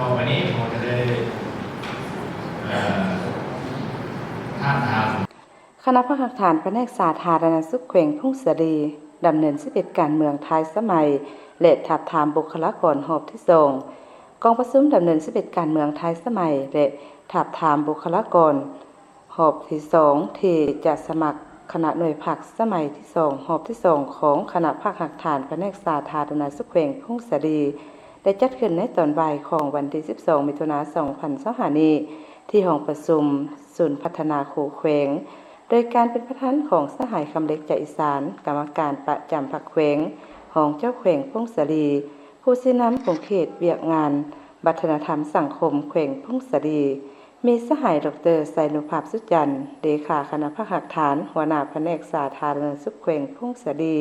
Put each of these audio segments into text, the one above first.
ຕໍ່ໄປນີ້ ເຮົາຈະໄດ້ ເອີ ທາບທາມ ຄະນະພັກຮາກຖານພະແນກສາທາລະນະສຸກແຂວງຜົ້ງສາລີ ດຳເນີນສິບເອັດການເມືອງທ້າຍສະໄໝ ແລະ ທາບທາມບຸກຄະລາກອນຮອບທີສອງ. ກອງປະຊຸມດຳເນີນສິບເອັດການເມືອງທ້າຍສະໄໝ ແລະ ທາບທາມບຸກຄະລາກອນ ຮອບທີສອງ ທີ່ຈະສະໝັກຄະນະໜ່ວຍພັກສະໄໝທີສອງ ຮອບທີສອງ ຂອງຄະນະພັກຮາກຖານພະແນກສາທາລະນະສຸກແຂວງຜົ້ງສາລີ ໄດ້ຈັດຂຶ້ນໃນຕອນບ່າຍຂອງວັນທີສິບສອງ ມິຖຸນາ ສອງພັນຊາວຫ້ານີ້ ທີ່ຫ້ອງປະຊຸມສູນພັດທະນາຄູແຂວງ ໂດຍການເປັນປະທານຂອງສະຫາຍ ຄຳເລັກ ຈາອີສານ ກຳມະການປະຈຳພັກແຂວງ, ຮອງເຈົ້າແຂວງຜົ້ງສາລີ, ຜູ້ຊີ້ນຳຂົງເຂດວຽກງານວັດທະນະທຳສັງຄົມແຂວງຜົ້ງສາລີ, ມີສະຫາຍ ດອກເຕີ ໄຊນຸພາບ ສຸຈັນ ເລຂາຄະນະພັກຮາກຖານ, ຫົວໜ້າພະແນກສາທາລະນະສຸກແຂວງຜົ້ງສາລີ,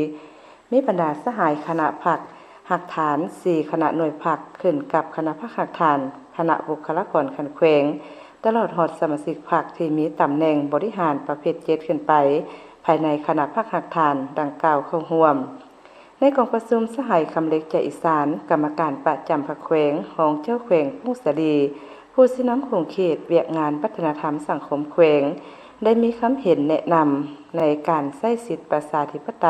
ມີບັນດາສະຫາຍຄະນະພັກຮາກຖານ ສີ່ຄະນະໜ່ວຍພັກ ຂຶ້ນກັບຄະນະພັກຮາກຖານ, ຄະນະບຸກຄະລາກອນຂັ້ນແຂວງ, ຕະຫຼອດຮອດສະມາຊິກພັກທີ່ມີຕຳແໜ່ງບໍລິຫານປະເພດເຈັດຂຶ້ນໄປ ພາຍໃນຄະນະພັກຮາກຖານດັ່ງກ່າວເຂົ້າຮ່ວມ. ໃນກອງປະຊຸມ ສະຫາຍ ຄຳເລັກ ຈາອີສານ ກຳມະການປະຈຳພັກແຂວງ, ຮອງເຈົ້າແຂວງຜົ້ງສາລີ, ຜູ້ຊີ້ນຳຂົງເຂດວຽກງານວັດທະນະທຳສັງຄົມແຂວງ ໄດ້ມີຄຳເຫັນແນະນຳໃນການໃຊ້ສິດປະຊາທິປະໄຕ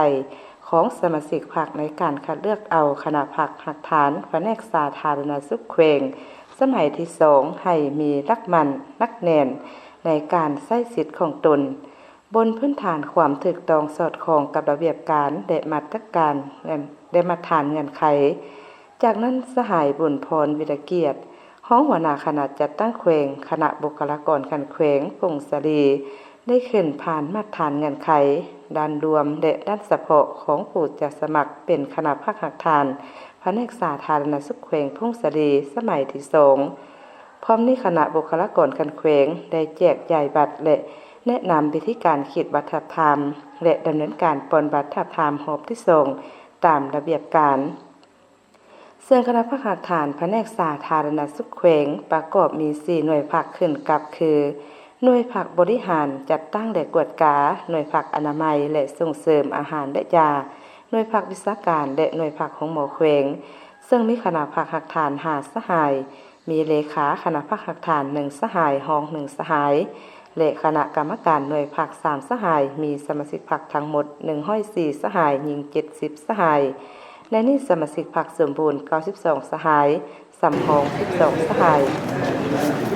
ຂອງສະມາຊິກພັກ ໃນການຄັດເລືອກເອົາຄະນະພັກຮາກຖານພະແນກສາທາລະນະສຸກແຂວງສະໄໝທີສອງ ໃຫ້ມີຫຼັກໝັ້ນໜັກແໜ້ນໃນການໃຊ້ສິດຂອງຕົນ ບົນພື້ນຖານຄວາມຖືກຕ້ອງສອດຄ່ອງກັບລະບຽບການ ແລະ ມາດຕະການເງື່ອນ ແລະ ມາດຕະຖານເງື່ອນໄຂ. ຈາກນັ້ນ ສະຫາຍ ບຸນພອນ ວິລະກຽດ ຮອງຫົວໜ້າຄະນະຈັດຕັ້ງແຂວງ, ຄະນະບຸກຄະລາກອນຂັ້ນແຂວງຜົ້ງສາລີ ໄດ້ຂຶ້ນຜ່ານມາດຕະຖານເງື່ອນໄຂດ້ານລວມ ແລະ ດ້ານສະເພາະຂອງຜູ້ຈະສະໝັກເປັນຄະນະພັກຮາກຖານພະແນກສາທາລະນະສຸກແຂວງຜົ້ງສາລີສະໄໝທີສອງ. ພ້ອມນີ້ຄະນະບຸກຄະລາກອນຂັ້ນແຂວງໄດ້ແຈກຈ່າຍບັດ ແລະ ແນະນຳວິທີການຂີດບັດທາບທາມ ແລະ ດຳເນີນການປ່ອນບັດທາບທາມຮອບທີສອງຕາມລະບຽບການ. ເຊິ່ງຄະນະພັກຮາກຖານພະແນກສາທາລະນະສຸກແຂວງປະກອບມີສີ່ໜ່ວຍພັກຂຶ້ນກັບຄື ໜ່ວຍພັກບໍລິຫານ, ຈັດຕັ້ງ ແລະ ກວດກາ, ໜ່ວຍພັກອະນາໄມ ແລະ ສົ່ງເສີມອາຫານ ແລະ ຢາ, ໜ່ວຍພັກວິຊາການ ແລະ ໜ່ວຍພັກໂຮງໝໍແຂວງ, ເຊິ່ງມີຄະນະພັກຮາກຖານຫ້າສະຫາຍ, ມີເລຂາຄະນະພັກຮາກຖານໜຶ່ງສະຫາຍ, ຮອງໜຶ່ງສະຫາຍ ແລະ ຄະນະກຳມະການໜ່ວຍພັກສາມສະຫາຍ, ມີສະມາຊິກພັກທັງໝົດໜຶ່ງຮ້ອຍສີ່ສະຫາຍ, ຍິງເຈັດສິບສະຫາຍ. ໃນນີ້ສະມາຊິກພັກສົມບູນເກົ້າສິບສອງສະຫາຍ, ສຳຮອງສິບສອງສະຫາຍ.